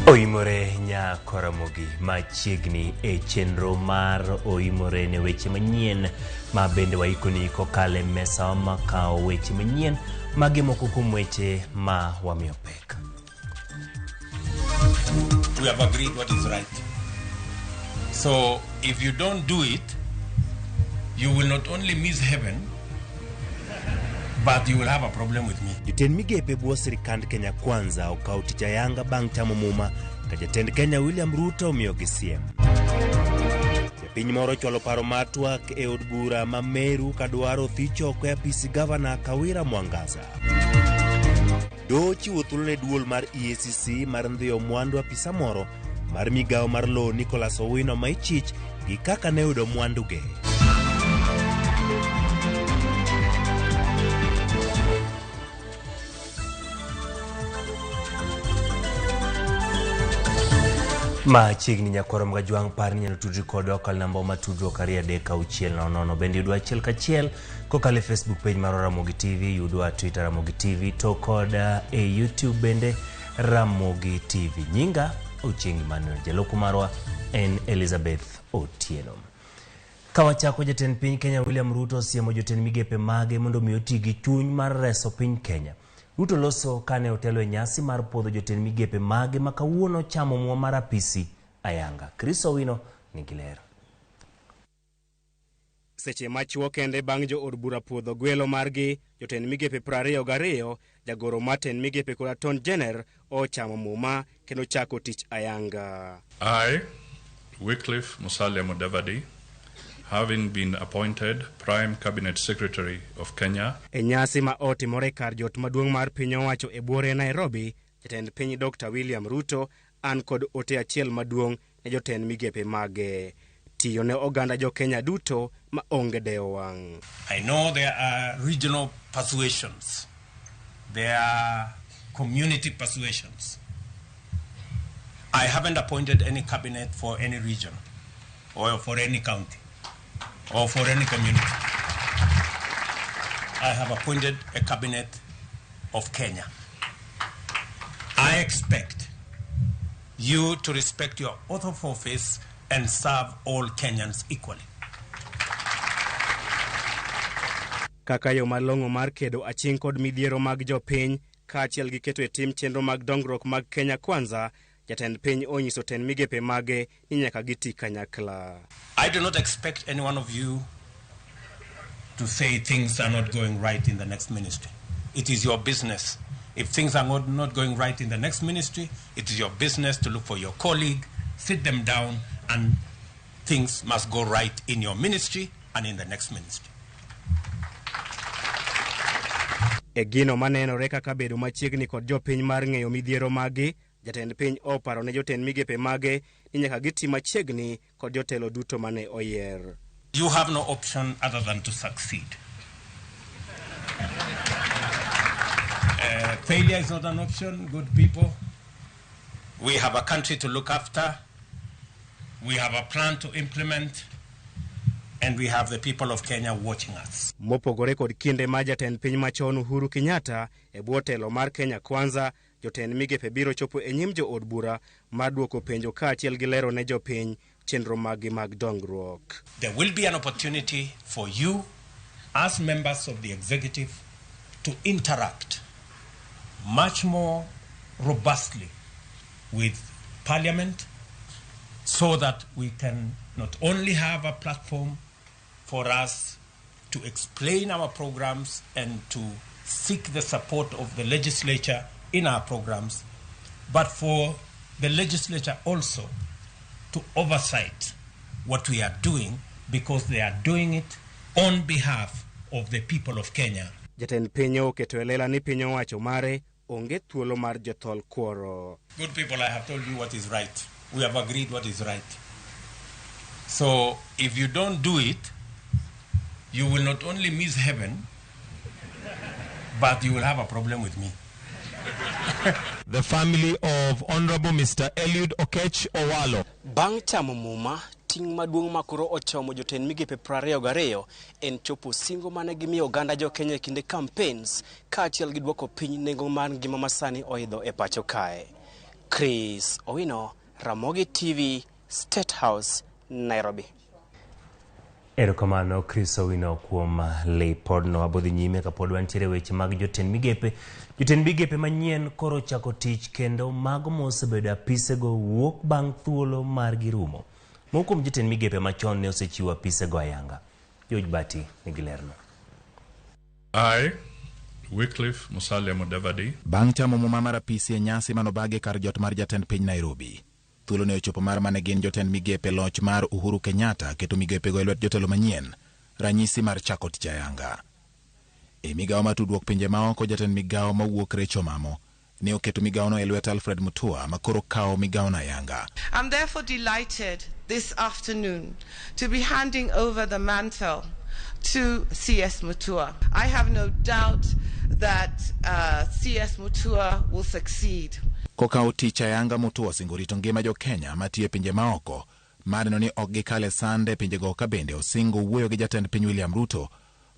Oimore Nyakoramogi machiegni e chenro mar Oimore ne weche manyien ma bende waikoni kokalo e mesa makawo weche manyien magi moko kuom weche ma wamiyo pek. We have agreed what is right. So if you don't do it, you will not only miss heaven, but you will have a problem with me. Jotend migepe bwo sirikand Kenya Kwanza okawo tich ayanga bang' chamo muma ka jatend Kenya William Ruto omiyogi siem. Japiny moro ochwalo paro mar twak e od bura ma Meru kadwaro thich oko e apisi gavana Kawira Mwangaza. Doho ochiwo thuolo ne duol mar EACC mar ndhiyo mwandu apisa moro mar migawo mar lowo Nicholas Owino ma ichich gi kaka ne oyudo mwanduge. Machiegni nyakwaro Mgajwang' par ni inyalo tudri kodwa kokalo namba ma tudruok 23600. Bende yudwa achiel kachiel kokalo e Facebook page marwa Ramogi TV, yudwa Twitter Ramogi TV to kod e YouTube bende Ramogi TV. Nyinga Ochieng' Emmanuel, jaloko marwa en Elizabeth Otieno. Ka wachako, jatend piny Kenya William Ruto osiemo jotend migepe mage mondo mi oti gi chuny mar reso piny Kenya. Ruto loso kane otelo e nyasi mar puodho jotend migepe mage ma kawuono chamo muma mar apisi ayanga. Chris Owino nigi ler. Seche machuok kende bang' jo od bura puodho gwelo margi, jotend migepe 22, jagoro mar tend migepe kod Attorney General ochamo muma kendo chako tich ayanga. I, Wycliffe Musalia Mudavadi, having been appointed Prime Cabinet Secretary of Kenya, E nyasi ma otimore kar jot maduong' mar piny owacho e buore Nairobi, jatend piny Dr. William Ruto an kod ote achiel maduong' ne jotend migepe mage. Tiyo ne oganda jo Kenya duto ma onge dewo wang'. I know there are regional persuasions. There are community persuasions. I haven't appointed any cabinet for any region or for any county or for any community. I have appointed a cabinet of Kenya. I expect you to respect your oath of office and serve all Kenyans equally. Kaka yo malong'o mar kedo aching' kod midhiero mag jopiny kaachiel gi keto e tim chenro mag dongruok mag Kenya Kwanza, jatend piny onyiso tend migepe mage ni nyaka giti kanyakla. I do not expect any one of you to say things are not going right in the next ministry. It is your business. If things are not going right in the next ministry, it is your business to look for your colleague, sit them down, and things must go right in your ministry and in the next ministry. E gino manenore kaka bedo machiegni kod jopiny mar ng'eyo midhiero magi, jatend piny oparo ne jotend migepe mage ni nyaka giti machiegni kod jotelo duto mane oyier. You have no option other than to succeed. Failure is not an option, good people. We have a country to look after. We have a plan to implement. And we have the people of Kenya watching us. Mopogore kod kinde ma jatend piny machon Uhuru Kenyatta e bwo telo mar Kenya Kwanza, jotend migepe biro chopo e nyim jo od bura mar duoko penjo kaachiel gi lero ne jopiny chenro maggi mag dongruok. There will be an opportunity for you as members of the executive to interact much more robustly with Parliament so that we can not only have a platform for us to explain our programs and to seek the support of the legislature in our programs, but for the legislature also to oversight what we are doing, because they are doing it on behalf of the people of Kenya. Jatend piny oketo e lela ni piny owacho mare onge thuolo mar jothol kuoro. Good people, I have told you what is right. We have agreed what is right. So if you don't do it, you will not only miss heaven, but you will have a problem with me. The family of Honorable Mr. Eliud Okech Owalo. Bang' chamo muma, ting' maduong' ma koro ochomo jotend migepe 22 en chopo singo mane gimiyo oganda jo Kenya e kinde campaigns kaachiel gi duoko piny nengo mar ngima masani oidho e pacho kae. Chris Owino, Ramogi TV, State House, Nairobi. Erokamano Chris Owino kuom lipodno. Wabodhi nyime kapod wantiere weche mag jotend migepe. Jotend migepe manyien koro chako tich kendo mago mosebedo apisego wuok bang' thuolo margi rumo. Moko kuom jotend migepe machon ne osechiwo apisego ayanga. George Bati nigi lerno. I, Wycliffe Musalia Mudavadi, Bang' chamo muma mar apisi e nyasi manobagi kar jot mar jatend piny Nairobi. Thuolo ne ochopo mar mane gin jotend migepe loch mar Uhuru Kenyatta keto migepego e lwet jotelo manyien, ranyisi mar chako tich ayanga. E migawo mar tudruok pinje maoko, jatend migawo mawuok Rachel Mamo ne oketo migawono e lwet Alfred Mutua makoro kawo migawono ayanga. I'm therefore delighted this afternoon to be handing over the mantle to CS Mutua. I have no doubt that CS Mutua will succeed. Kokawo tich ayanga, Mutua osingo rito ngima jo-Kenya matiyo e pinje maoko mar neno ni ok gikal e sand e pinjego, ka bende osingo wuoyo gi jatend piny William Ruto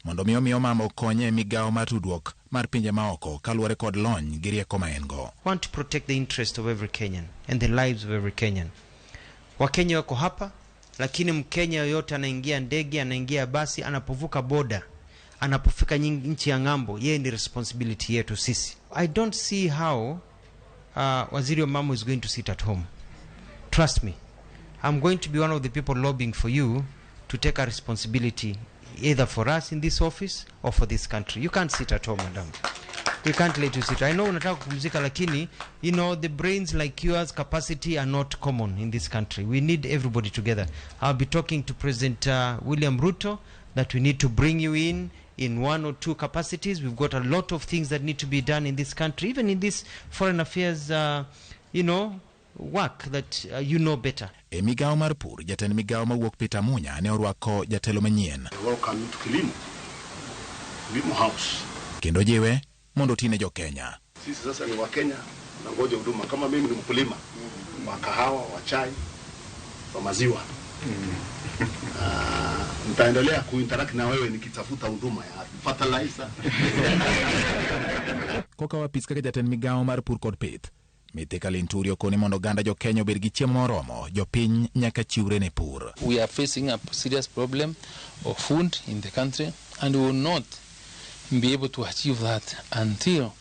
mondo mi omi omama okonye e migawo mar tudruok mar pinje maoko kaluwore kod lony gi rieko ma en go. Want to protect the interest of every Kenyan and the lives of every Kenyan. Wakenya wako hapa, lakini Mkenya yoyote anaingia ndege, anaingia basi, anapovuka boda, anapofika nchi ya ng'ambo, yeye ni responsibility yetu sisi. I don't see how Waziri Omamo is going to sit at home. Trust me, I'm going to be one of the people lobbying for you to take a responsibility either for us in this office or for this country. You can't sit at home, madam. We can't let you sit. I know unataka kupumzika, lakini the brains like yours, capacity are not common in this country. We need everybody together. I'll be talking to President William Ruto that we need to bring you in one or two capacities. We've got a lot of things that need to be done in this country, even in this foreign affairs, work that you know better. E migawo mar pur, jatend migawo mawuok Peter Munya ne orwako jatelo manyien. Welcome to Kilimo, Kilimo House. Kendo jiwe mondo otine jo-Kenya. Sisi sasa ni Wakenya, tunangoja huduma. Kama mimi ni mkulima wa kahawa, wa chai, wa maziwa. Nitaendelea kuinteract na wewe nikitafuta huduma ya fertilizer. Kokawo apis kaka jatend migawo mar pur kod pith, Mithika Linturi okoni mondo oganda jo-Kenya obed gi chiemo moromo, jopiny nyaka chiwre ne pur. We are facing a serious problem of food in the country, and we will not be able to achieve that until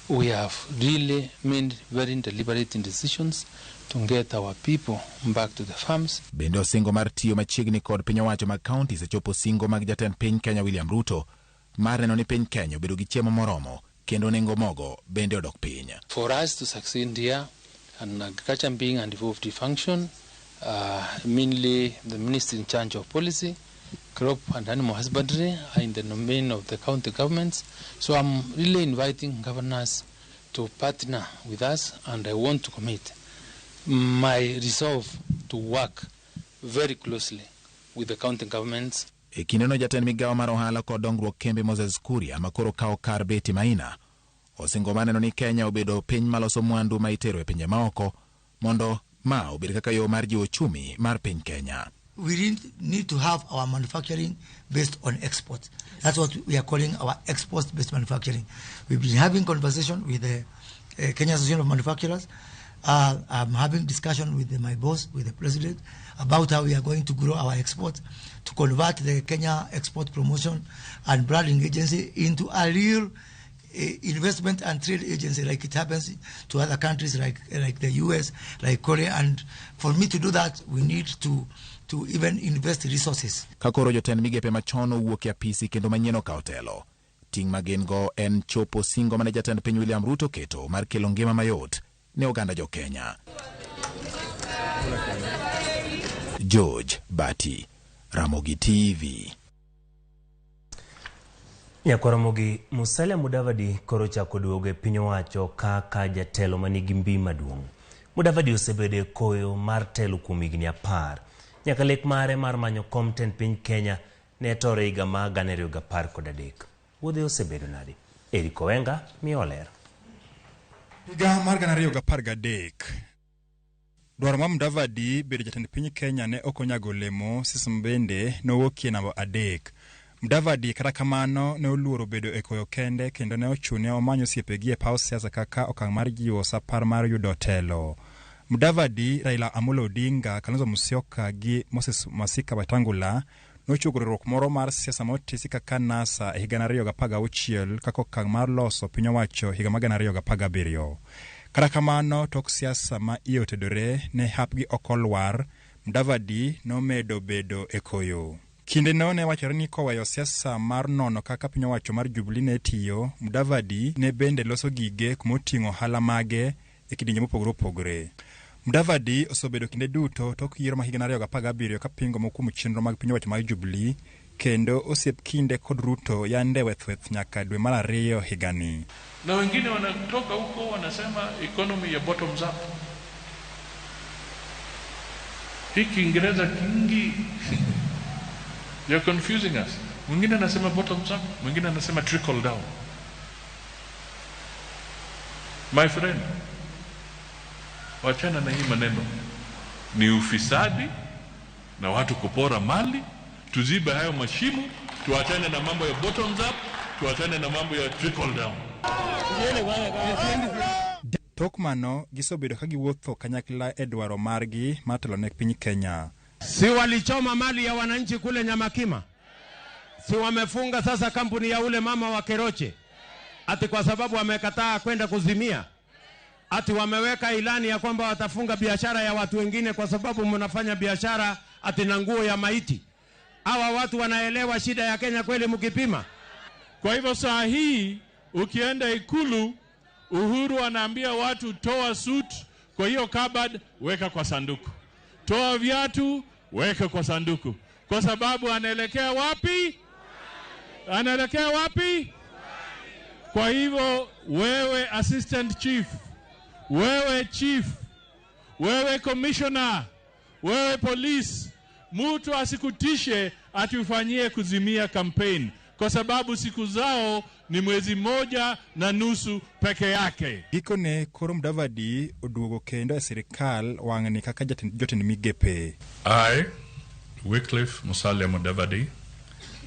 we have really made very deliberate decisions to get our people back to the farms. Bende osingo mar tiyo machiegni kod piny owacho mag counties e chopo singo mag jatend piny Kenya William Ruto mar neno ni piny Kenya obedo gi chiemo moromo kendo nengo mogo bende odok piny. For us to succeed here, and agriculture being an devolved function, mainly the ministry in charge of policy, crop and animal husbandry are in the domain of the county governments. So I'm really inviting governors to partner with us, and I want to commit my resolve to work very closely with the county governments. E kindeno jatend migawo mar ohala kod dongruok kembe Moses Kuria makoro kawo kar Betty Maina osingo mar neno ni Kenya obedo piny maloso mwandu ma itero e pinje maoko mondo ma obed kaka yo mar jiwo uchumi mar piny Kenya. We really need to have our manufacturing based on exports. That's what we are calling our export-based manufacturing. We've been having conversation with the Kenya Association of Manufacturers. I'm having discussion with my boss, with the president, about how we are going to grow our exports, to convert the Kenya Export Promotion and Branding Agency into a real investment and trade agency, like it happens to other countries like the US, like Korea. And for me to do that, we need to even invest resources. Ka koro jotend migepe machon owuok e apisi kendo manyien okawo telo, ting' ma gin go en chopo singo mane jatend piny William Ruto keto mar kelo ngima mayot ne oganda jo-Kenya. George Bati, Ramogi TV. Nyakwar Ramogi, Musalia Mudavadi koro ochako duogo e piny owacho kaka jatelo manigi mbi maduong'. Mudavadi osebedo e koyo mar telo kuom higni 10. Nyaka lek mare mar manyo kom tend piny Kenya ne tore higa mar 2013. Wuodhe osebedo nade? Eric Owenga miyo ler. Higa mar 2013, dwaro mar Mudavadi bedo jatend piny Kenya ne ok onyago olemo. Sism bende nowuokie namba 3. Mudavadi kata kamano ne oluoro bedo e koyo kende kendo ne ochune omanyo osiepegi e paw siasa kaka okang' mar jiwo sapar mar yudo telo. Mudavadi, Raila Amolo Odinga, Kalonzo Musyoka gi Moses Masika Wetangula nochopo riwruok moro mar siasa motisi kaka NASA e higa 2016 kaka okang' mar loso piny owacho higa mar 2017. Kata kamano, tok siasa ma iye otedore ne hapgi ok olwar, Mudavadi nomedo bedo e koyo. Kindeno ne wachore ni koweyo siasa mar nono kaka piny owacho mar Jubilee ne tiyo, Mudavadi ne bende loso gige kumoting'o ohala mage e kidienje mopogore opogore. Mudavadi osebedo kinde duto tok yiero ma higa 2017 kapingo moko kuom chenro mag piny owacho mar Jubilee kendo osiep kinde kod Ruto yande wethweth nyaka dwe mar ariyo higani. Na wengine wanatoka huko wanasema economy ya bottoms up. Hii Kiingereza kingi you're confusing us. Mwingine anasema bottoms up, mwingine anasema trickle down. My friend, wachana na hii maneno. Ni ufisadi na watu kupora mali, tuzibe hayo mashimo, tuachane na mambo ya bottoms up, tuachane na mambo ya trickle down. Tok mano, gisebedo ka giwuotho kanyakla e dwaro margi mar telo ne piny Kenya. Si walichoma mali ya wananchi kule Nyamakima? Si wamefunga sasa kampuni ya ule mama wa Keroche ati kwa sababu wamekataa kwenda kuzimia? Ati wameweka ilani ya kwamba watafunga biashara ya watu wengine kwa sababu mnafanya biashara ati na nguo ya maiti. Hawa watu wanaelewa shida ya Kenya kweli mkipima? Kwa hivyo saa hii ukienda Ikulu, Uhuru anaambia watu toa suit kwa hiyo cupboard, weka kwa sanduku. Toa viatu, weka kwa sanduku. Kwa sababu anaelekea wapi? Anaelekea wapi? Kwa hivyo wewe assistant chief, wewe chief, wewe commissioner, wewe police, mtu asikutishe ati ufanyie kuzimia campaign, kwa sababu siku zao ni mwezi 1.5 peke yake. Gikone koro Mudavadi oduogo kendo e sirikal wang'ni kaka jatend jotend migepe. I, Wycliffe Musalia Mudavadi,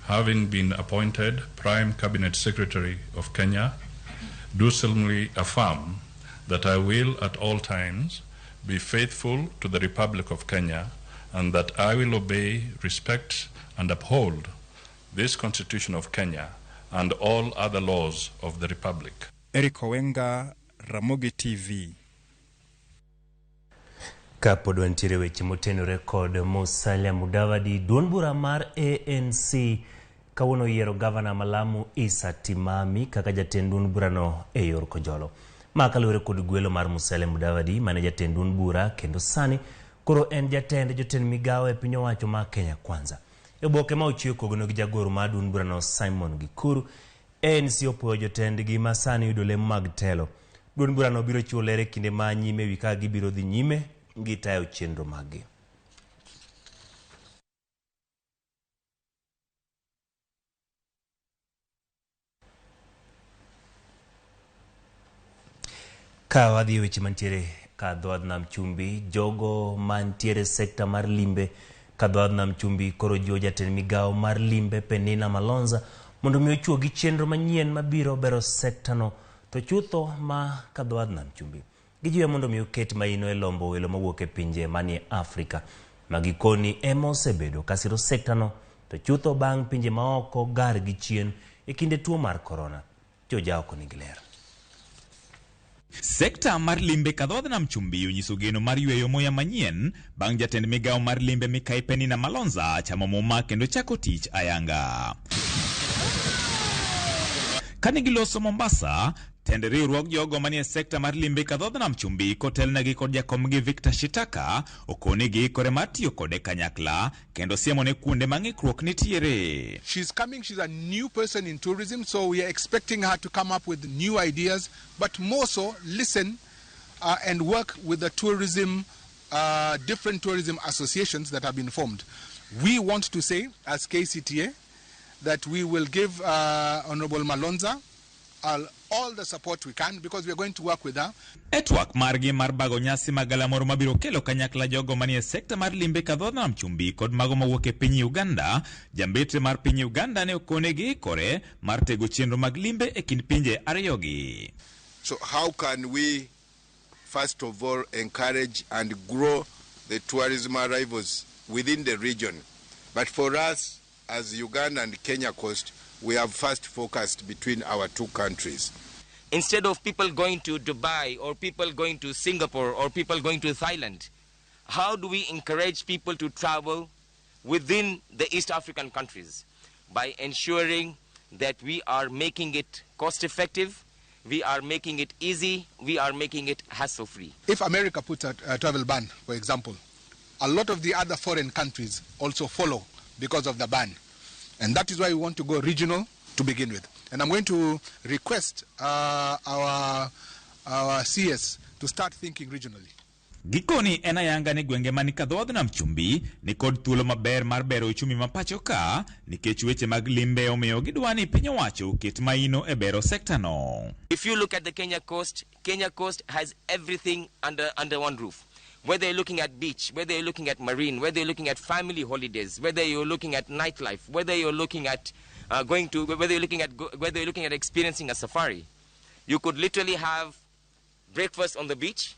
having been appointed Prime Cabinet Secretary of Kenya, do solemnly affirm that I will at all times be faithful to the Republic of Kenya and that I will obey, respect, and uphold this Constitution of Kenya and all other laws of the Republic. Eric Owenga, Ramogi TV. Kapod wantiere weche motenore kod Musalia Mudavadi, duond bura mar ANC kawuono oyiero gavana ma Lamu Issa Timami kaka jatend duond burano e yor kojolo. Ma kaluwore kod gwelo mar Musalia Mudavadi mane jatend duond bura kendo sani koro en jatend jotend migawo e piny owacho ma Kenya Kwanza. E oboke ma ochiw kogno gi jagoro mar duond burano Simon Gikuru, ANC opuoyo jotendgi ma sani yudo lemo mag telo. Duond burano biro chiwo ler e kinde ma nyime wi kaka gibiro dhi nyime gi tayo chenro maggi. Ka wadhi e weche mantiere ka dho wadh nam chumbi, jogo mantiere sekta mar limbe ka dho wadh nam chumbi koro jiwo jatend migawo mar limbe Penina Malonza mondo mi ochuo gi chenro manyien mabiro bero sektano to chutho ma ka dho wadh nam chumbi. Gijiwe mondo mi oket maino e lombo welo mawuok e pinje manie Afrika ma gikoni ema osebedo kasiro sektano to chutho bang' pinje maoko gar gi chien e kinde tuo mar korona. Joja oko nigi ler. Sekta mar limbe kadhodh nam chumbi onyiso geno mar yweyo muya manyien bang' jatend migawo mar limbe Mikai Penina Malonza chamo muma kendo chako tich ayanga. Kane giloso Mombasa, tend riwruog jogo manie sekta mar limbe kadhodh nam chumbi kotelnegi kod jakomgi Victor Shitaka okonigi ikore mar tiyo kode kanyakla kendo siemone kuonde ma ng'ikruok nitiere. She's coming, she's a new person in tourism, so we are expecting her to come up with new ideas, but more so listen and work with the tourism, different tourism associations that have been formed. We want to say, as KCTA, that we will give Honorable Malonza all the support we can because we are going to work with her. E twak margi mar bago nyasi mag galamoro mabiro kelo kanyakla jogo manie sekta mar limbe ka dho nam chumbi kod mago mawuok e piny Uganda, jambetre mar piny Uganda ne okone giikore mar tego chenro mag limbe e kind pinje ariyogi. So how can we, first of all, encourage and grow the tourism arrivals within the region? But for us, as Uganda and Kenya coast, we have first focused between our two countries. Instead of people going to Dubai or people going to Singapore or people going to Thailand, how do we encourage people to travel within the East African countries? By ensuring that we are making it cost effective, we are making it easy, we are making it hassle-free. If America puts a travel ban, for example, a lot of the other foreign countries also follow because of the ban. And that is why we want to go regional to begin with. And I'm going to request our CS to start thinking regionally. Gikoni en ayanga ni gwenge mani ka dho wadh nam chumbi ni kod thuolo maber mar bero uchumi ma pacho ka nikech weche mag limbe omiyo gidwa ni piny owacho oket maino e bero sekta no. If you look at the Kenya coast has everything under one roof. Whether you're looking at beach, whether you're looking at marine, whether you're looking at family holidays, whether you're looking at nightlife, whether you're looking at going to, whether you're looking at, go, whether you're looking at experiencing a safari, you could literally have breakfast on the beach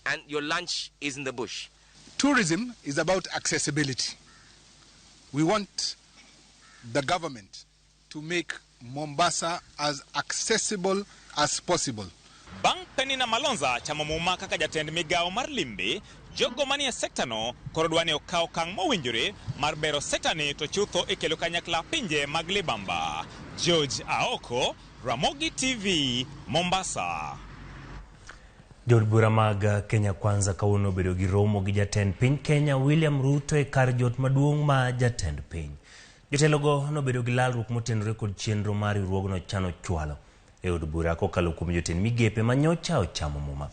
and your lunch is in the bush. Tourism is about accessibility. We want the government to make Mombasa as accessible as possible. Bang' Penina Malonza chamo muma kaka jatend migawo mar limbe, jogo manie sekta no koro dwa ni okaw okang' mowinjore mar bero sekta ni to chutho e kelo kanyakla pinje mag libamba. George Aoko, Ramogi TV, Mombasa. Jood bura mag Kenya Kwanza kawuono obedo gi romo gi jatend piny Kenya William Ruto e kar jot maduong' ma jatend piny. Jotelogo nobedo gi lalruok motenore kod chenro mar riwruogno chano chwalo e od bura kokalo kuom jotend migepe ma nyocha ochamo muma.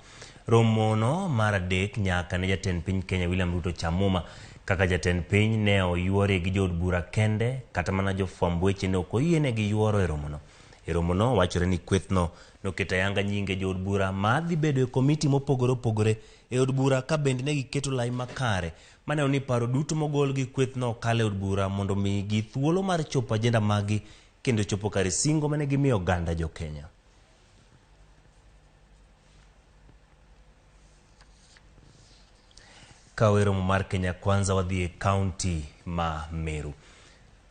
Romono mar adek nyaka ne jatend piny Kenya William Ruto cham muma kaka jatend piny ne oyuore gi jood bura kende kata mana jofwamb weche ne ok oyienegi yuoro e romono. E romono wachore ni kwethno noketo ayanga nyinge jood bura ma dhi bedo e komiti mopogore opogore e od bura ka bende ne giketo lai makare maneno ni paro duto mogol gi kwethno okalo e od bura mondo migi thuolo mar chopo ajenda maggi kendo chopo kare singo mane gimiyo oganda jo Kenya. Ka romo mar Kenya Kwanza wadhi e kaunti ma Meru.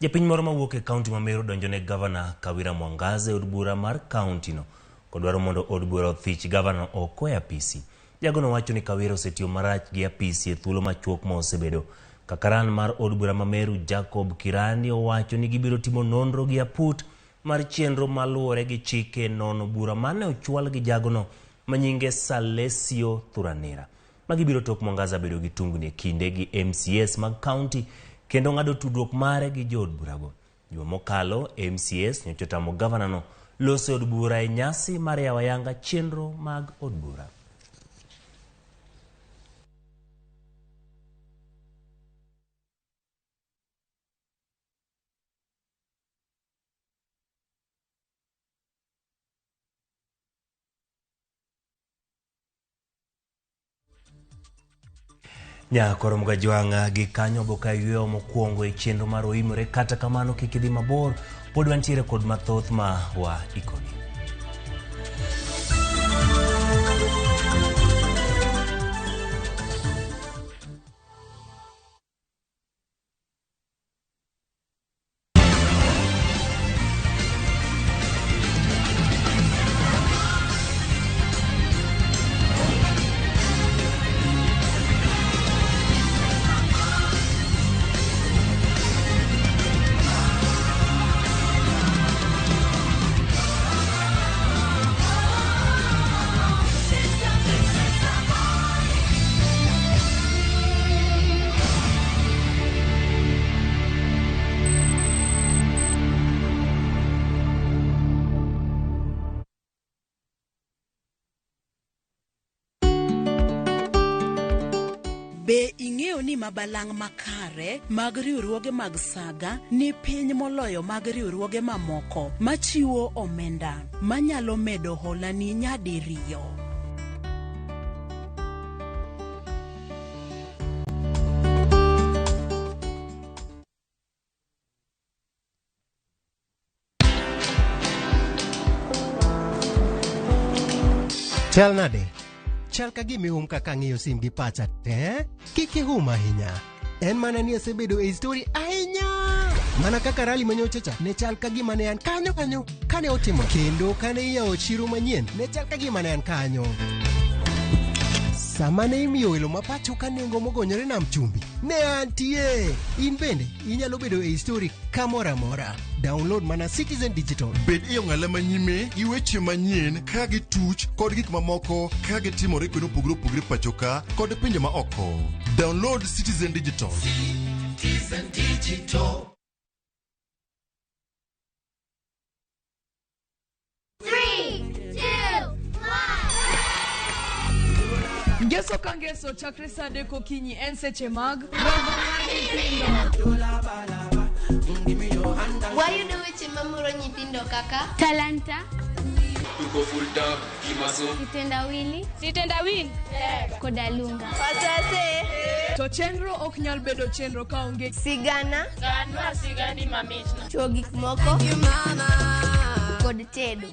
Japiny moro mawuok e kaunti ma Meru donjo ne gavana Kawira Mwangaza e od bura mar kaunti no kodwaro mondo od bura othich gavana oko e apisi. Jagono wacho ni Kawira osetiyo marach gi apisi e thuolo machuok ma osebedo. Kakaran mar od bura ma Meru Jacob Kirani owacho ni gibiro timo nonro gi aput mar chenro maluwore gi chike nono bura mane ochwal gi jagono manyinge Salesio Thuranira. Magi biro tok Mwangaza bedo gi tungni e kinde gi MCS mag kaunti kendo ng'ado tudruok mare gi jood burago. Juma mokalo MCS nyocha otamo gavanano loso e od bura e nyasi mar yawo ayanga chenro mag od bura. Nyakoro Mgajwang'a gi kanyo boka yweyo mokwongo e chenro mar oimore kata kamano kik idhi mabor pod wantiere kod mathoth ma wa ikoni. Be ing'eyo ni mabalang' makare mag riwruoge mag saga ni piny moloyo mag riwruoge mamoko machiwo omenda manyalo medo holani nyadiriyo? Chal nade? Chal ka gima ihum kaka ang'iyo sim gi pacha te. Kik ihum ahinya. En mana ni asebedo e story ahinya. Mana kaka rali manyocha cha ne chal ka gima ne an kanyo kanyo kane otimo kendo kane iyawo chiro manyien ne chal ka gima ne an kanyo. Sama ne imiyo welo ma pacho ka nengo mogonyore nam chumbi, ne antie. In bende inyalo bedo e story kamoro amora. Download mana Citizen Digital. Bed e ong'ala manyime gi weche manyien ka gituch kod gik mamoko ka gitimore kuonde mopogore opogore pacho ka kod pinje ma oko. Download Citizen Digital. Citizen Digital. 3, 2, 1. Ngeso ka ngeso chakre saa adek okinyi en seche mag romo mar nyithindo. Wayudo weche mamoro nyithindo kaka Talanta, Tuko full tap kimaso. kitendawili, sitendawili koda lunga. To chenro ok nyal bedo chenro kaonge sigana, Ganwa sigani mamitno. chuo gik moko kod tedo.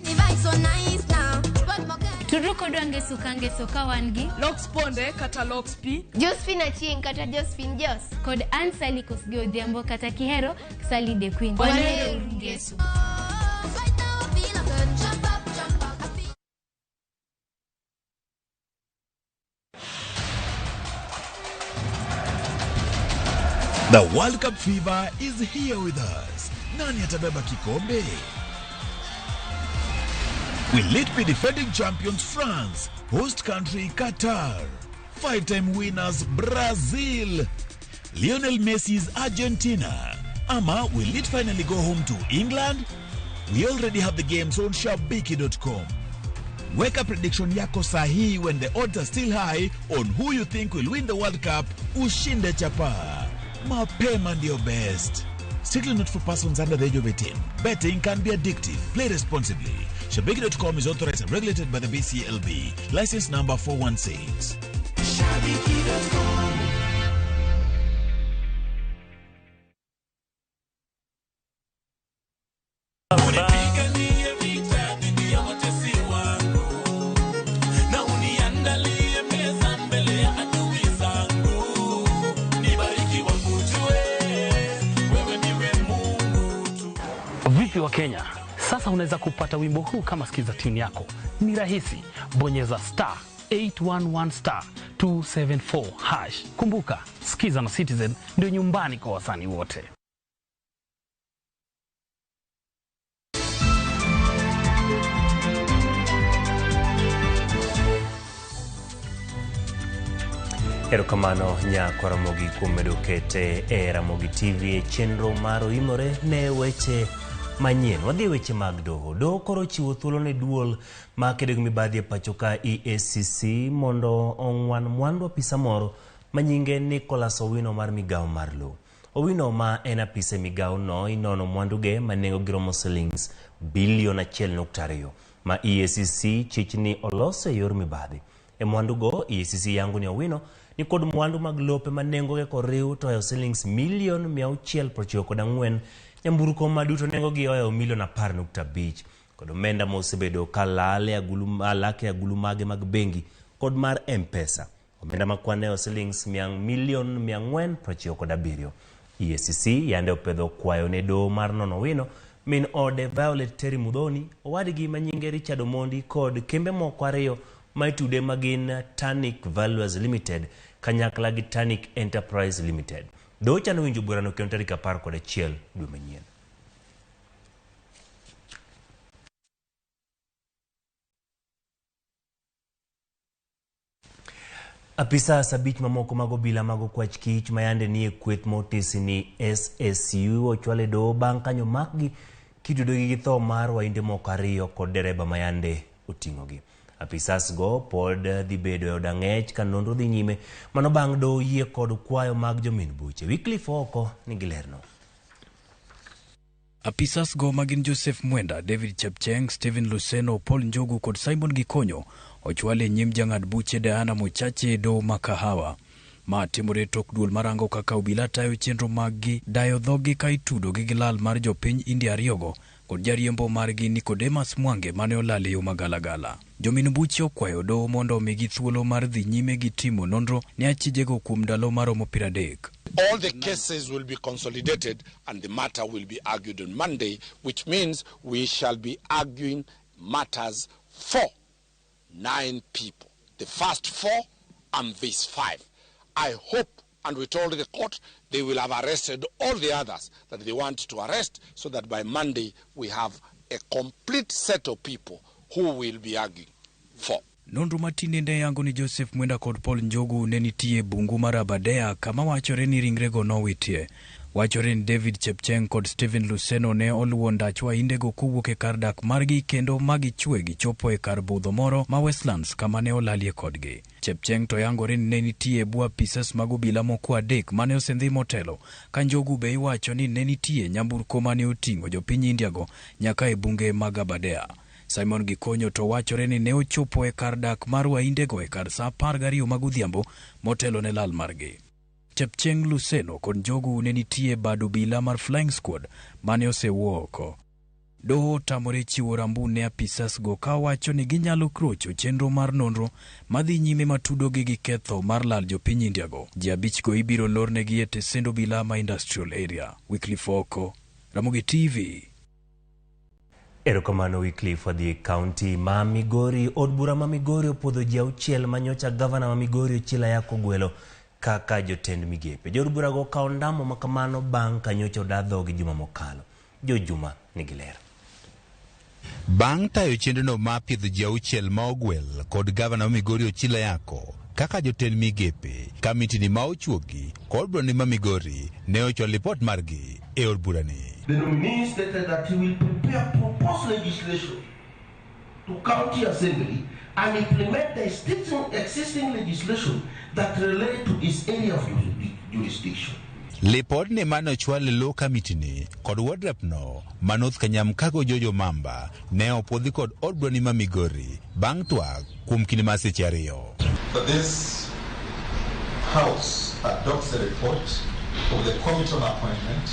Tudru kodwa ngeso ka ngeso ka wan gi Lox Ponde kata Lox P, Josephine Achieng' kata Josephine Jos. kod Ann Sally Kosgei Odhiambo kata Kihero Sally the Queen. Wahero ngeso. The World Cup fever is here with us. Nani atabeba kikombe? Will it be defending champions France, host country Qatar, five-time winners Brazil, Lionel Messi's Argentina? Ama will it finally go home to England? We already have the games on shabiki.com. Weka prediction yako sahihi when the odds are still high on who you think will win the World Cup. Ushinde chapa. Mapema ndio best. Strictly not for persons under the age of 18. Betting can be addictive. Play responsibly. Shabiki.com is authorized and regulated by the BCLB. License number 416. Unipiganie vita dhidi ya watesi wangu na uniandalie meza mbele ya adui zangu. Nibariki wakujue, wewe ndiwe Mungu tu. Vipi wa Kenya? Sasa unaweza kupata wimbo huu kama skiza tune yako. Ni rahisi, bonyeza star 811 star 274 hash. Kumbuka, skiza na Citizen ndio nyumbani kwa wasanii wote. Erokamano nyakwa Ramogi kuom medo kete e Ramogi TV e chenro mar oimore ne weche manyien. Wadhi e weche mag doho. Doho koro ochiwo thuolo ne duol ma kedo gi mibadhi e pacho ka EACC mondo ong'wan mwandu apisa moro ma nyinge Nicholas Owino mar migawo mar lowo. Owino ma en apisa e migawo no inono mwanduge ma nengogi romo silings bilion 1.2 ma EACC chich ni oloso e yor mibadhi. E mwandugo, EACC yango ni Owino ni kod mwandu mag lope ma nengogi koriw to ohewo silings milion 694, nyamburko ma duto nengogi ohewo milion 10.5 kod omenda ma osebedo ka lal e agulu lak e agulu mage mag bengi kod mar M-Pesa. Omenda ma kwan ohewo silings milion 497. EACC yande opedho kwayo ne doho mar nono Owino, min ode Violet Terry Muthoni, owadgi ma nyinge Richard Omondi kod kembe moko ariyo ma itude ma gin Tanic Valuers Limited kanyakla gi Tanic Enterprise Limited. Doho chano winjo burano kendo tarik 11 dwe manyien. Apisa 5 mamoko mag obila mag okwach kich ma yande nie kweth motisi ni SSU ochwal e doho bang' kanyo makgi kitudogi gi tho mar wainde moko ariyo kod dereba ma yande oting'ogi. Apisas go pod dhi bedo e od ang'ech ka nonro dhi nyime mano bang' doho yie kod kwayo mag jomin buche. Wycliffe Ooko nigi lerno. Apisas go magin Joseph Mwenda, David Chepcheng, Stephen Luseno, Paul Njogu kod Simon Gikonyo ochwal e nyim jang'ad buche Diana Mochache e doho ma Kahawa. Ma timore tok duol marango kaka obila tayo chenro maggi dayo dhoggi ka itudogi gi lal mar jopiny India ariyogo kod jariembo margi Nicodemus Mwange mane olal e yo magalagala. Jomin buche okwayo doho mondo omigi thuolo mar dhi nyime gi timo nonro ne achijego kuom ndalo maromo 30. All the cases will be consolidated and the matter will be argued on Monday, which means we shall be arguing matters for 9 people. The first 4 and these 5. I hope, and we told the court, they will have arrested all the others that they want to arrest, so that by Monday we have a complete set of people who will be arguing for. Nonro matinende yango ni Joseph Mwenda kod Paul Njogu ne nitie bungu mar Aberdare kama wachore ni ringrego nowitie. Wachore ni David Chepcheng kod Stephen Luseno ne oluwo ndach waindego kowuok e kar dak margi kendo magichwe gichopo e kar budho moro ma Westlands kama ne olalie kodgi. Chepcheng to yangore ni ne nitie e bwo apisas mag obila moko 3 mane osendhi motelo, ka Njogu be iwacho ni ne nitie nyamburko mane oting'o jopiny India go nyaka e bunge mag Aberdare. Simon Gikonyo to wachore ni ne ochopo e kar dak mar waindego e kar sa 12 mag odhiambo motelo ne lal margi. Chepcheng, Luseno kod Njogu ne nitie bad obila mar Flying Squad mane osewuo oko. Doho otamore chiwo rambun ne apisas go ka wacho ni ginyalo krocho chenro mar nonro madhi nyime matudogi gi ketho mar lal jopiny India go. Ji 5 go ibiro lornegi e tesend obila ma Industrial Area. Wycliffe Ooko, Ramogi TV. Erokamano Wycliffe. Wadhi e kaunti ma Migori. Od bura ma Migori opuodho ji 6 manyocha gavana ma Migori Ochilo Ayako ogwelo kaka jotend migepe. Jood burago okawo ndamo makamano bang' ka nyocha oda dhogi juma mokalo. Jo Juma nigi ler. Bang' tayo chenrono mar piedho ji 6 ma ogwel kod gavana ma Migori Ochilo Ayako kaka jotend migepe, kamitini ma ochuogi kod burani ma Migori ne ochwalo lipot margi e od burani. The nominee stated that he will prepare proposed legislation to County Assembly and implement the existing legislation that relate to his area of jurisdiction. Lipodni mane ochwal e lo kamitini kod ward rep no ma North Kanyamkago Jojo Mamba ne opuodhi kod od burani ma Migori bang' twak kuom kinde mar seche 2. That this House adopts the report of the Committee on Appointment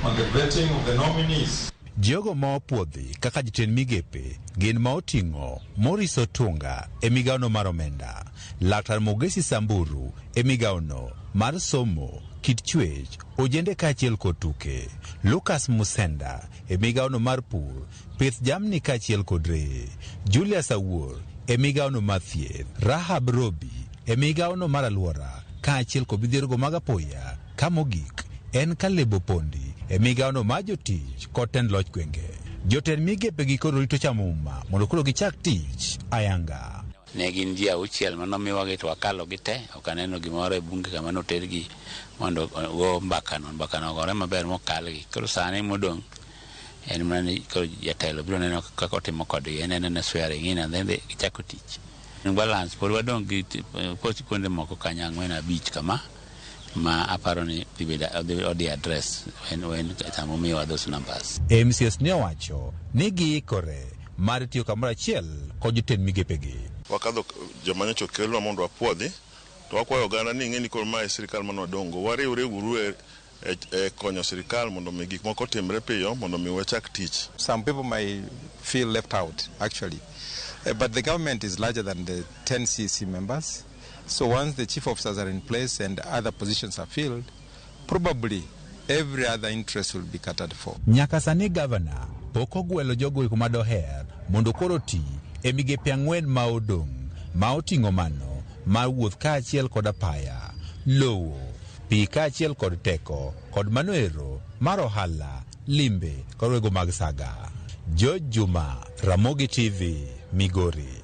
on the vetting of the nominees. Jogo ma opuodhi kaka jotend migepe gin ma oting'o Maurice Otunga e migawono mar omenda, Laktar Mogesi Samburu e migawono mar somo, kit chwech, ojende kaachiel kod tuke, Lucas Musenda e migawono mar pur, pith jamni kaachiel kod reye, Julius Awuor e migawono mar thieth, Rahab Robi e migawono mar alwora kaachiel kod midhiergo mag apoya. Ka mogik en Caleb Opondi e migawono mar jotich kod tend loch gwenge. Jotend migepe gi koro rito chamo muma mondo koro gichak tich ayanga. Ne gin ji 6 manomiwagi to wakalo gi te, ok aneno gimoro e bunge kama notergi mondo go mbakano, mbakano ogore maber mokalgi. Koro sani modong' en mana ni koro jatelo biro neno kaka otimo kodgi, en anena swearing in and then gichako tich. Balance pod wadong' gi kuonde moko kanyo 4 5 kama ma aparo ni dhi bedo odhi address when sama omiyowa those numbers. MCS ne owacho ni giikore mar tiyo kamoro achiel kod jotend migepegi. Wakadho joma nyocha okelwa mondo wapuodhi, to wakwayo oganda ni ing'e ni koro mae sirikal mane wadongo, wariwre uru e konyo sirikal mondo mi gik moko otimre piyo mondo mi wachak tich. Some people might feel left out actually, but the government is larger than the 10 CEC members. So once the chief officers are in place and other positions are filled, probably every other interest will be catered for. Nyaka sani gavana pok ogwelo jogo eko madoher mondo koro ti e migepe 4 ma odong' ma oting'o mano mar wuoth kaachiel kod apaya, lowo, pi kaachiel kod teko, kod mano ero mar ohala, limbe kod wego mag saga. George Juma, Ramogi TV, Migori.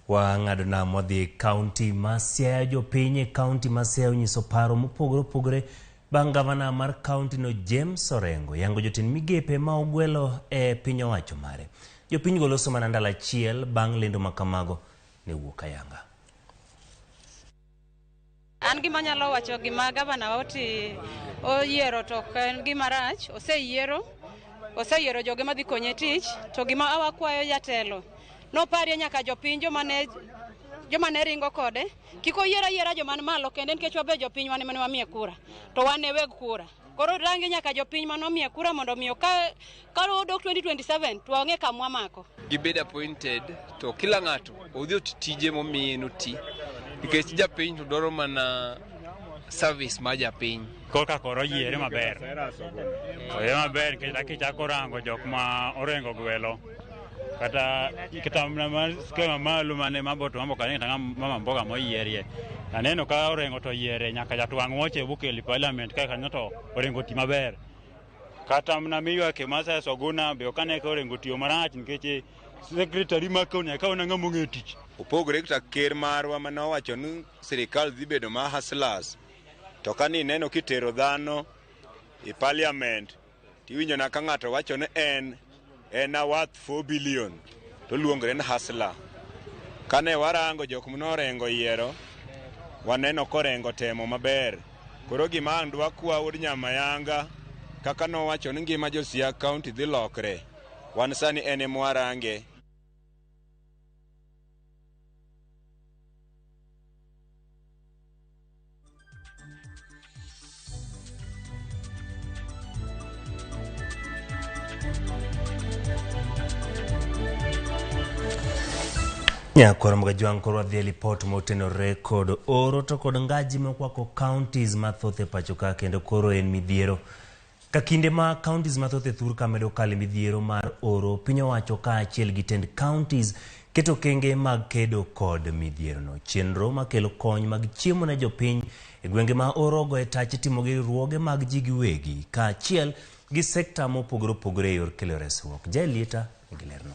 Wang'ado nam wadhi e kaunti ma Siaya. Jopiny e kaunti ma Siaya onyiso paro mopogore opogore bang' gavana mar kaunti no James Orengo yango jotend migepe ma ogwelo e piny owacho mare. Jopinygo loso mana ndalo achiel bang' lendo ma kamago ne wuok ayanga. An gima anyalo wacho gima gavana wa oti oyiero to ok en gima rach, oseyiero oseyiero joge madhi konye tich to gima wakwayo jatelo noparie nyaka jopiny joma ne joma ne ringo kode kik oyier ayiera joma ni malo kende nikech wabe jopiny wan ema ne wamiye kura to wan e weg kura koro rangi nyaka jopiny manomiye kura mondo omiyo ka ka odok 2027 to wang'e kamwa mako. Gibed appointed to kila ng'ato odhi oti tije momiye noti nikech japiny to dwaro mana service mar japiny. Korka koro oyiere maber. Oyiere maber nikech kichako rango jok ma orengo gwelo kata kata mana scale mamalo mane mambo to mambo kanyo kata mama mboga moyierie. Aneno ka orengo to oyiere nyaka jatwang' wuoche bokelo e parliament ka kanyo to orengo ti maber. Kata mana miywake Mathias Oguna be ok ane ka orengo tiyo marach nikech secretary ma kaunti nyaka kaw ng'ama ong'eyo tich. Opogore kata ker marwa mane owacho ni sirikal dhi bedo ma hustlers to ka nineno kitero dhano e parliament tiwinjo na ka ng'ato wacho ni en en a worth 4 billion to luongre ni hustler. Kane warango jok manorengo yiero waneno korengo temo maber. Koro gima ang' dwakwa wuod Nyamayanga kaka nowacho ni ngima jo Siaya County dhi lokre. Wan sani en ema warange. Nyakwar Mgajwang' koro wadhi e lipot motenore kod oro to kod ngaji mokwako counties mathoth e pacho ka kendo koro en midhiero. Ka kinde ma counties mathoth e thur ka medo kalo e midhiero mar oro, piny owacho kaachiel gi tend counties keto okenge mag kedo kod midhierono. Chenro makelo kony mag chiemo ne jopiny e gwenge ma oro ogoye tach itimo gi riwruoge mag ji giwegi kaachiel gi sekta mopogore opogore e yor kelo resruok. Jael Lieta nigi lerno.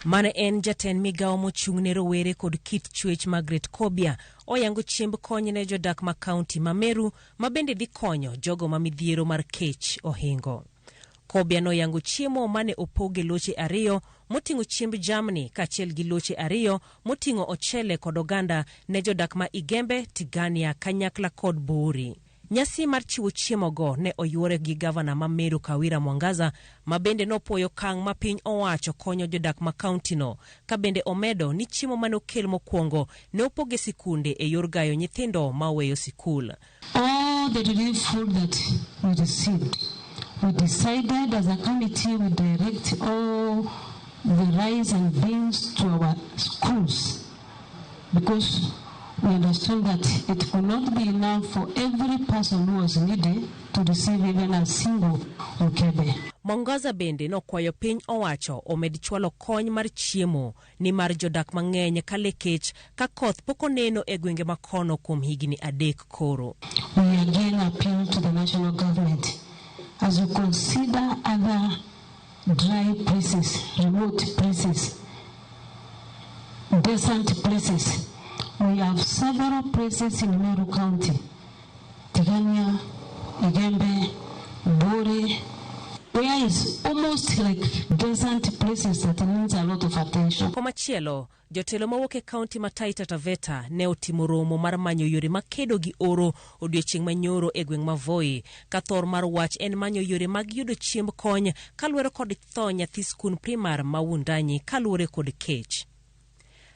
Mane en jatend migawo mochung' ne rowere kod kit chwech Margaret Kobia oyango chiemb kony ne jodak ma kaunti ma Meru ma bende dhi konyo jogo ma midhiero mar kech ohingo. Kobia noyango chiemo mane opog e loche ariyo moting'o chiemb jamni kaachiel gi loche ariyo moting'o ochele kod oganda ne jodak ma Igembe, Tigania kanyakla kod Buuri. Nyasi mar chiwo chiemogo ne oyuore gi gavana ma Meru Kawira Mwangaza ma bende nopuoyo okang' ma piny owacho konyo jodak ma kauntino ka bende omedo ni chiemo mane okel mokwongo ne opog e sikunde e yor gayo nyithindo ma oweyo sikul. All the relief food that we received, we decided as a committee we direct all the rice and beans to our schools because we understood that it could not be enough for every person who was needy to receive even a single mkebe. Mwangaza bende nokwayo piny owacho omed chwalo kony mar chiemo nimar jodak mang'eny kale kech ka koth pok oneno e gwenge makono kuom higni adek koro. We again appeal to the national government as you consider other dry places, remote places, desert places. We have several places in Meru County, Tigania, Igembe, Buri, where is almost like desert places that needs a lot of attention. Komachielo, jotelo mawuok e kaunti ma Taita Taveta ne otimo romo mar manyo yore makedo gi oro odiechieng' manyoro e gweng' ma Voi, ka thor mar wach en manyo yore mag yudo chiemb kony kaluwore kod tho nyathi skund primar ma Wundanyi kaluwore kod kech.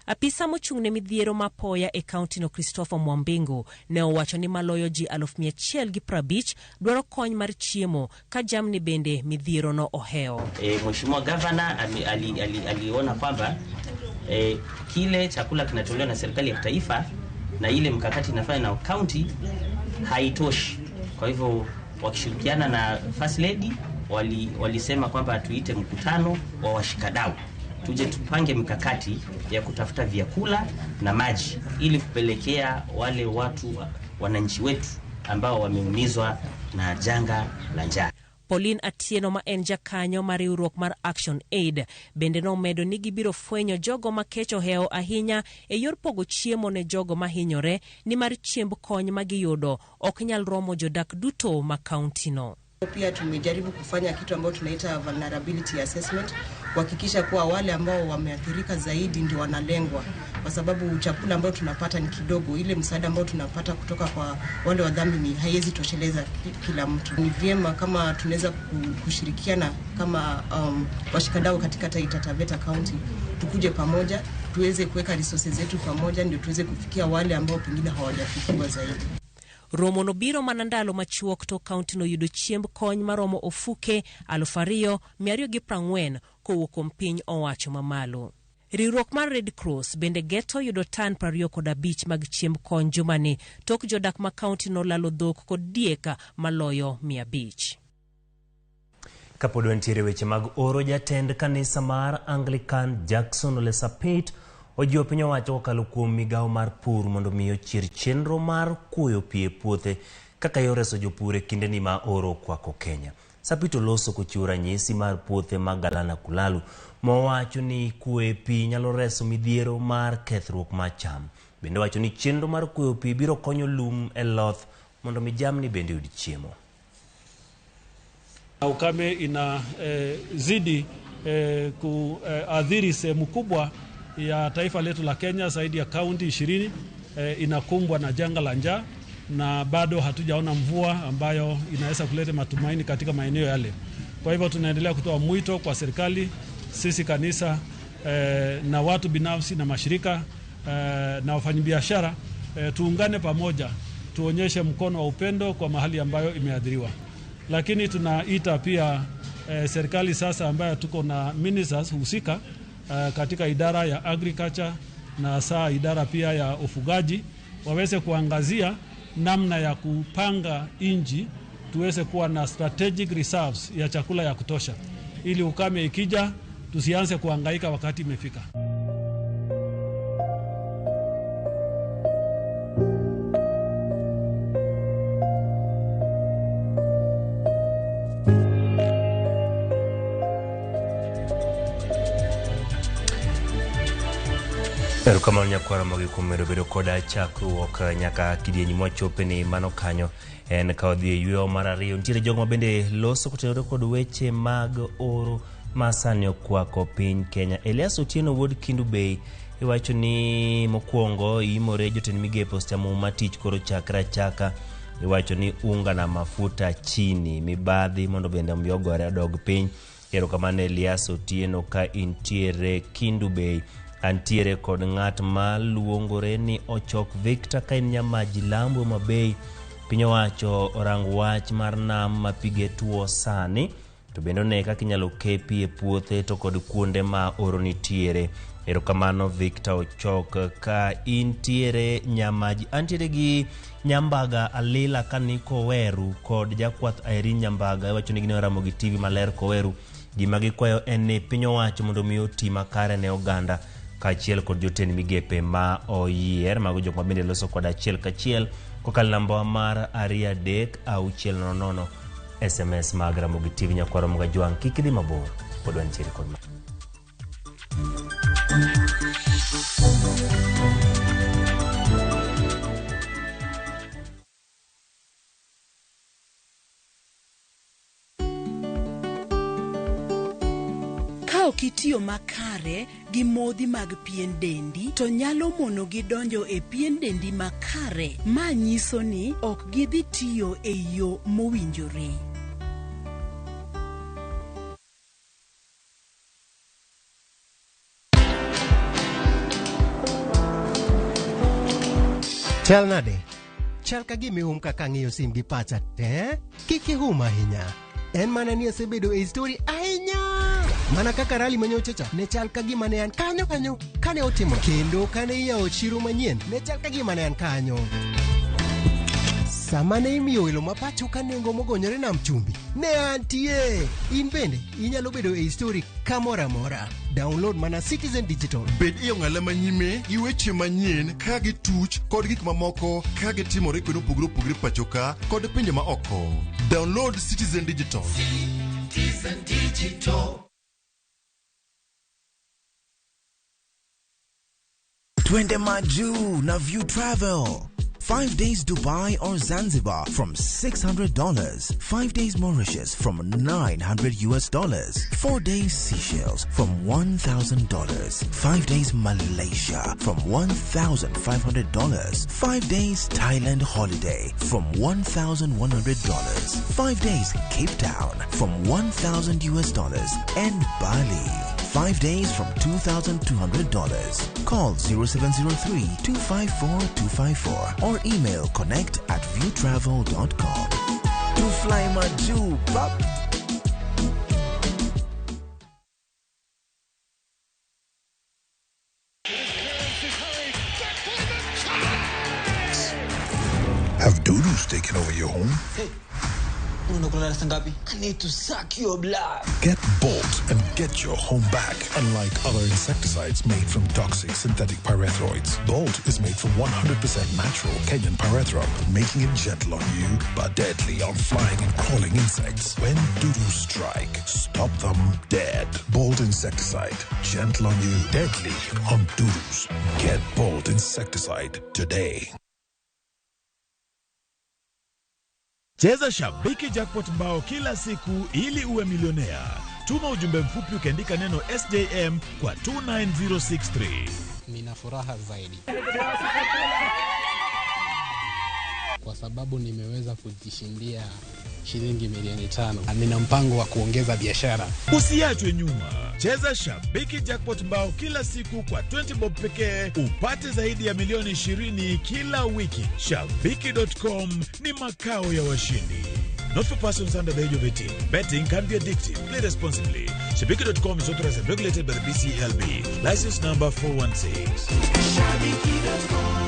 Apisa mochung' ne midhiero ma apoya e kauntino Christopher Mwambingu ne owacho ni maloyo ji 150,000 dwaro kony mar chiemo ka jamni bende midhierono ohewo. Mheshimiwa Gavana aliona kwamba kile chakula kinatolewa na serikali ya kitaifa na ile mkakati inafanya na county haitoshi. Kwa hivyo wakishirikiana na First Lady walisema kwamba tuite mkutano wa washikadau tuje tupange mikakati ya kutafuta vyakula na maji ili kupelekea wale watu wananchi wetu ambao wameumizwa na janga la njaa. Pauline Atieno ma en jakanyo mar riwruok mar Action Aid bende nomedo ni gibiro fwenyo jogo ma kech ohewo ahinya e yor pogo chiemo ne jogo mahinyore nimar chiemb kony ma giyudo ok nyal romo jodak duto ma kauntino. Pia tumejaribu kufanya kitu ambayo tunaita vulnerability assessment, kuhakikisha kuwa wale ambao wameathirika zaidi ndio wanalengwa, kwa sababu chakula ambayo tunapata ni kidogo. Ile msaada ambao tunapata kutoka kwa wale wadhamini haiwezi tosheleza kila mtu. Ni vyema kama tunaweza kushirikiana kama washikadau katika Taita Taveta County, tukuje pamoja tuweze kuweka resources zetu pamoja, ndio tuweze kufikia wale ambao pengine hawajafikiwa zaidi. Romo no biro mana ndalo machuok to kaunti no yudo chiemb kony maromo ofuke 2,240 kowuok kuom piny owacho mamalo. Riwruok mar Red Cross bende geto yudo tan 25 mag chiemb kony jumani tok jodak ma kaunti no lalo dhok kod diek maloyo 500. Kapod wantiere weche mag oro, jatend kanisa mar Anglican Jackson Ole Sapit ojiwo piny owacho kokalo kuom migawo mar pur mondo mi ochier chenro mar kuoyo pi e puothe kaka yor reso jopur e kindeni ma oro okwako Kenya. Sapit oloso kochiwo ranyisi mar puothe mag Galana Kulalu mowacho ni kuoyo pi nyalo reso midhiero mar kethruok mar cham. Bende owacho ni chenro mar kuoyo pi biro konyo lum e loth mondo mi jamni bende yud chiemo. Ukame inazidi kuathiri sehemu kubwa ya taifa letu la Kenya. Zaidi ya kaunti 20 inakumbwa na janga la njaa, na bado hatujaona mvua ambayo inaweza kuleta matumaini katika maeneo yale. Kwa hivyo tunaendelea kutoa mwito kwa serikali, sisi kanisa na watu binafsi na mashirika na wafanyabiashara, tuungane pamoja, tuonyeshe mkono wa upendo kwa mahali ambayo imeathiriwa. Lakini tunaita pia serikali sasa ambayo tuko na ministers husika katika idara ya agriculture na saa idara pia ya ufugaji, waweze kuangazia namna ya kupanga inji tuweze kuwa na strategic reserves ya chakula ya kutosha, ili ukame ikija tusianze kuhangaika wakati imefika. Erokamano nyakwara mogi kuom medo bedo koda chakruok nyaka kidieny mwachope ni mano kanyo en ka wadhi e yweyo mar ariyo. Nitiere jogo ma bende loso kotenore kod weche mag oro ma sani okwako piny Kenya. Elias Otieno wuod Kindu Bay iwacho ni mokwongo imore jotend migepe osechamo muma tich koro chakre achaka. Iwacho ni unga na mafuta chini, mibadhi mondo bende omi ogore odog piny. Erokamano Elias Otieno ka intiere Kindu Bay. Antiere kod ng'at ma luongore ni Ochok Victor ka en Nyamaji Lambo Mabei. Piny owacho orang wach mar nam ma pige tuo sani, to bende one kaka inyalo ke pi e puothe to kod kuonde ma oro nitiere. Erokamano Victor Ochok ka intiere Nyamaji. Antiere gi Nyambaga Alila ka ni Koweru kod jakwath Irene Nyambaga. Iwacho ni gin Ramogi TV maler Koweru. Gima gikwayo en ni piny owacho mondo mi oti makare ne oganda kaachiel kod jotend migepe ma oyier. Mago jok ma bende loso kod achiel kachiel kokalo namba mar 2 3 6 0 0 SMS mag Ramogi TV. Nyakwaro Mgajwang', kik idhi mabor, pod wantiere kod ma. Ka ok itiyo makare gi modhi mag pien dendi, to nyalo mono gi donjo e pien dendi makare. Ma nyiso ni ok gidhi tiyo e yo mowinjore. Chal nade? Chal ka gima ihum kaka ang'iyo sim gi pacha te? Kik ihum ahinya. En mana ni asebedo e story ahinya. Mana kaka rally manyocha cha, ne chal ka gima ne an kanyo kanyo kane otimo. Kendo kane iyawo chiro manyien, ne chal ka gima ne an kanyo. Sama ne imiyo welo ma pacho ka nengo mogonyore nam chumbi, ne antie. In bende inyalo bedo e story kamoro amora. Download mana Citizen Digital. Bed e ong'ala manyime gi weche manyien ka gituch kod gik mamoko ka gitimore kuonde mopogore opogore pacho ka kod pinje ma oko. Download Citizen Digital. Citizen Digital. Twende majuu na View Travel. 5 days Dubai or Zanzibar from $600. 5 days Mauritius from $900. 4 days Seychelles from $1,000. 5 days Malaysia from $1,500. 5 days Thailand holiday from $1,100. 5 days Cape Town from $1,000 and Bali. 5 days from $2,200. Call 0703 254 254 or email connect@viewtravel.com. To fly Maju, bap. Have doodles taken over your home? Hey. I need to suck your blood. Get Bolt and get your home back. Unlike other insecticides made from toxic synthetic pyrethroids, Bolt is made from 100% natural Kenyan pyrethrum, making it gentle on you but deadly on flying and crawling insects. When doodles strike, stop them dead. Bolt insecticide, gentle on you, deadly on doodles. Get Bolt insecticide today. Cheza Shabiki Jackpot Mbao kila siku ili uwe milionea. Tuma ujumbe mfupi ukiandika neno SJM kwa 29063. Nina furaha zaidi kwa sababu nimeweza kujishindia shilingi milioni 5. Nina mpango wa kuongeza biashara. Usiachwe nyuma. Cheza Shabiki Jackpot Mbao kila siku kwa 20 bob pekee upate zaidi ya milioni 20 kila wiki. Shabiki.com ni makao ya washindi. Not for persons under the age of 18. Betting can be addictive. Play responsibly. Shabiki.com is authorized and regulated by the BCLB. License number 416. Shabiki.com.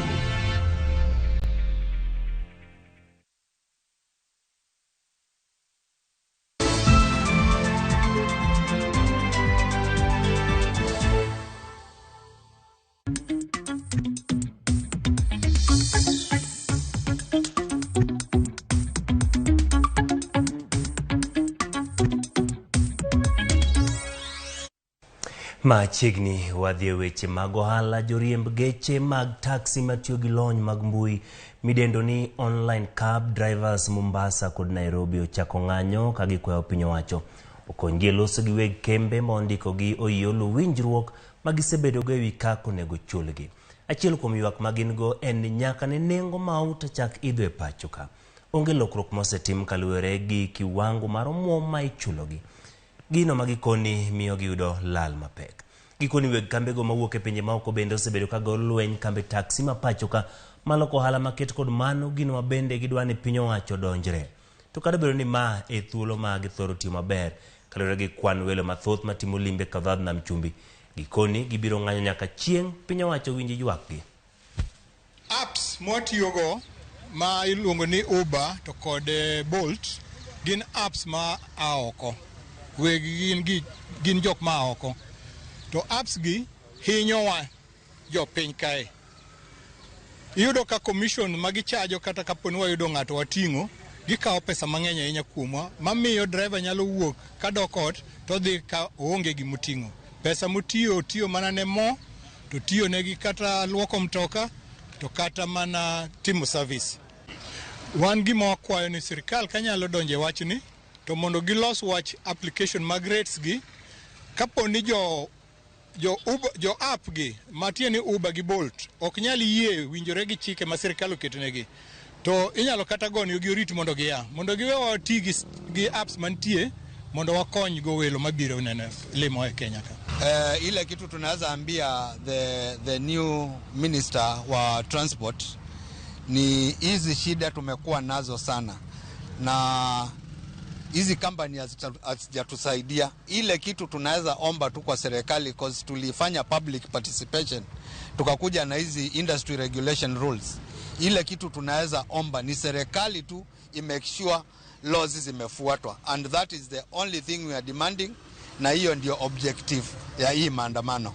Machiegni wadhi e weche mag ohala. Joriemb geche mag taxi matiyo gi lony mag mbui midendo ni online cab drivers Mombasa kod Nairobi ochako ng'anyo ka gikwayo piny owacho okonygi e loso gi weg kembe ma ondikogi oyie oluw winjruok ma gisebedogo ewi kaka onego chulgi. Achiel kuom ywak ma gin go en ni nyaka ne nengo mauta chak idho e pacho ka. Onge lokruok mosetim kaluwore gi kiwango mar omuom ma ichulogi. Gino ma gikoni miyo giyudo lal mapek. Gikoni weg kambego mawuok e pinje maoko bende osebedo ka go lweny kambe taxi ma pacho ka maloko ohala maket kod mano gino ma bende gidwa ni piny owacho donjre. To kata obedo ni ma e thuolo ma githoro tiyo maber kaluwore gi kwan welo mathoth matimo limbe kadhadh nam chumbi, gikoni gibiro ng'anyo nyaka chieng' piny owacho winj ywakgi. Apps mwatiyogo ma iluongo ni Uber to kod Bolt gin apps ma a oko. Weg gin jok ma oko. To apps gi hinyowa jopiny kae. Iyudo ka commission ma gichajo kata kapo ni wayudo ng'ato wating'o, gikawo pesa mang'eny ahinya kuomwa, mamiyo driver nyalo wuok kadok ot to odhi ka oonge gimoting'o. Pesa motiyo otiyo mana ne mo, to tiyo negi kata luoko mtoka, to kata mana timo service. Wan gima wakwayo ni sirikal kanyalo donjo e wachni, to mondo gilos wach application mag rates gi, kapo ni jo app gi matiende ni Uber gi Bolt ok nyal yie winjore gi chike ma sirikal oketonegi, to inyalo kata gonyo gi orit mondo gia mondo giwe wati gi apps mantie mondo wakony go welo mabiro neno limo e Kenya ka. Ile kitu tunaweza ambia the new minister wa transport ni hizi shida tumekuwa nazo sana na hizi company hazijatusaidia. Ile kitu tunaweza omba tu kwa serikali, cause tulifanya public participation tukakuja na hizi industry regulation rules. Ile kitu tunaweza omba ni serikali tu imake sure laws zimefuatwa, and that is the only thing we are demanding, na hiyo ndio objective ya hii maandamano.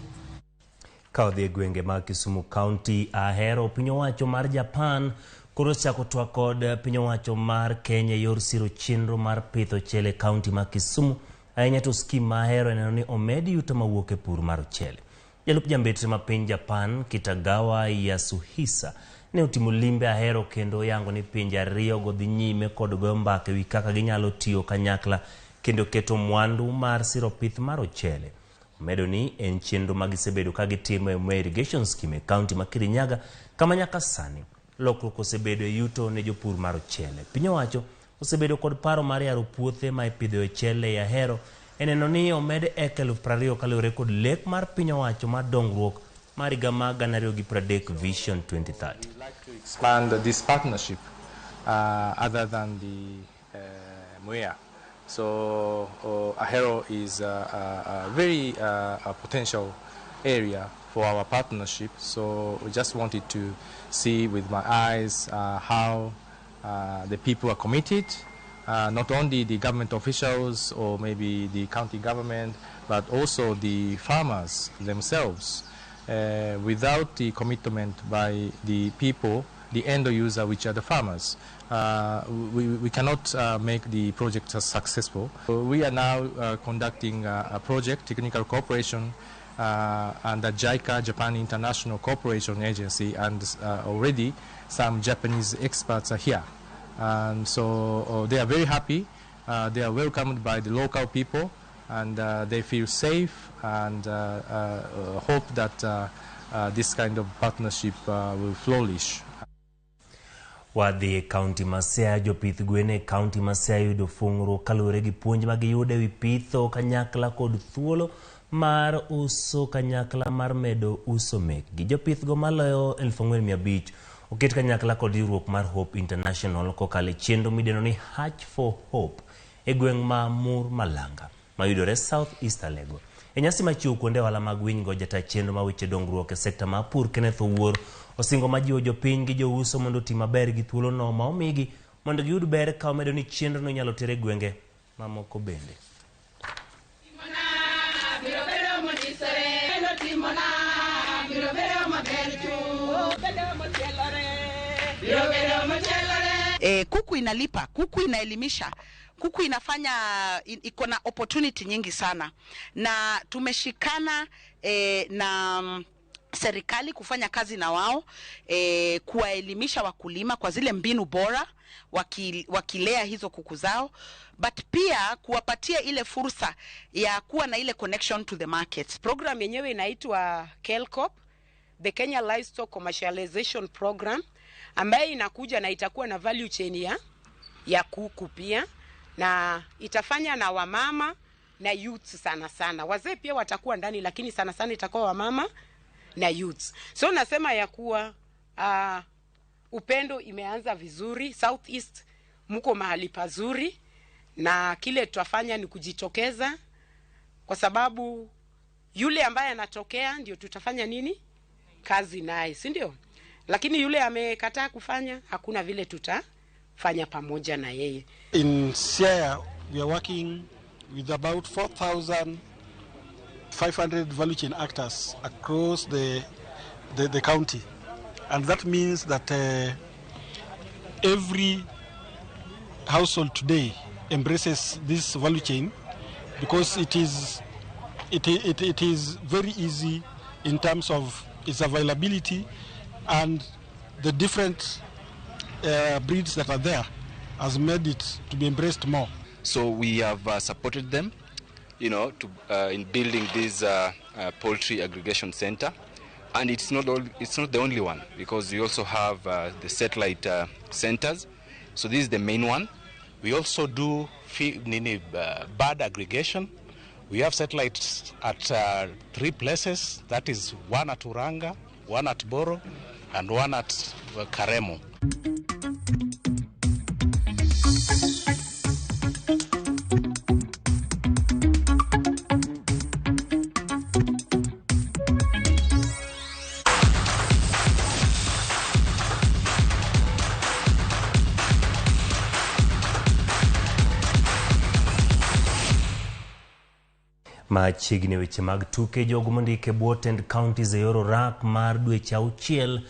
Ka odhi e gwenge mag Kisumu County, ahero piny owacho mar Japan koro ochako twak kod piny owacho mar Kenya e yor siro chenro mar pidho ochele e kaunti ma Kisumu. Ahinya to skim ma ahero neno ni omed yuto mawuok e pur mar ochele. Jalup jambetre ma piny Japan Kitagawa Yasuhisa ne otimo limbe Ahero kendo yango ni pinje ariyogo dhi nyime kod goyo mbaka ewi kaka ginyalo tiyo kanyakla kendo keto mwandu mar siro pith mar ochele. Omedo ni en chenro ma gisebedo ka gitimo e Mwea Irrigation Scheme e kaunti ma Kirinyaga kama nyaka sani lokruok osebedo e yuto ne jopur mar ochele. Piny owacho osebedo kod paro mar yaro puothe ma ipidhoe ochele e Ahero e neno ni omed eka 20,000 kaluwore kod lek mar piny owacho mar dongruok mar higa mar 2030 Vision 2030. Like to expand this partnership other than the Mwea. So Ahero is a very a potential area for our partnership. So we just wanted to see with my eyes how the people are committed, not only the government officials or maybe the county government, but also the farmers themselves. Without the commitment by the people, the end user, which are the farmers, we cannot make the project successful. So we are now conducting a project, technical cooperation, under JICA, Japan International Cooperation Agency, and already some Japanese experts are here. And so they are very happy. They are welcomed by the local people, and they feel safe and hope that this kind of partnership will flourish. Wadhi e kaunti ma Siaya, jopith gwen e kaunti ma Siaya yudo fung'ruok kaluwore gi puonj ma giyudo ewi pitho kanyakla kod thuolo mar uso kanyakla mar medo uso mekgi. Jopith go maloyo 4,500 oket kanyakla kod riwruok mar Hope International kokalo e chenro midendo ni Hatch for Hope e gweng' ma Mur Malanga mayudore South East Alego. E nyasi machiwo kuonde ohala mag winy go, jata chenro ma weche dongruok e sekta mar pur Kenneth Owuor osingo majiwo jopiny gi jouso mondo oti maber gi thuolono ma omigi mondo giyud ber, ka omedo ni chenrono inyalo ter e gwenge mamoko bende. Kuku inalipa, kuku inaelimisha, kuku inafanya, iko na opportunity nyingi sana, na tumeshikana na serikali kufanya kazi na wao, kuwaelimisha wakulima kwa zile mbinu bora wakilea hizo kuku zao, but pia kuwapatia ile fursa ya kuwa na ile connection to the market. Program yenyewe inaitwa KELCOP, the Kenya Livestock Commercialization Program, ambaye inakuja na itakuwa na value chain ya kuku pia, na itafanya na wamama na youths sana sana. Wazee pia watakuwa ndani, lakini sana sana itakuwa wamama na youths. So nasema ya kuwa upendo imeanza vizuri. South East mko mahali pazuri, na kile tutafanya ni kujitokeza, kwa sababu yule ambaye anatokea ndio tutafanya nini? Kazi naye, si ndio? Lakini yule amekataa kufanya, hakuna vile tutafanya pamoja na yeye. In Siaya, we are working with about 4,500 value chain actors across the county. And that means that every household today embraces this value chain, because it is very easy in terms of its availability, and the different breeds that are there has made it to be embraced more. So we have supported them, you know, to, in building this poultry aggregation center, and it's not the only one, because we also have the satellite centers. So this is the main one. We also do bird aggregation. We have satellites at 3 places. That is one at Uranga, one at Boro, and one at Karemo. Machiegni weche mag tuke, jogo mondike bwo tend counties e yor orak mar dweche auchiel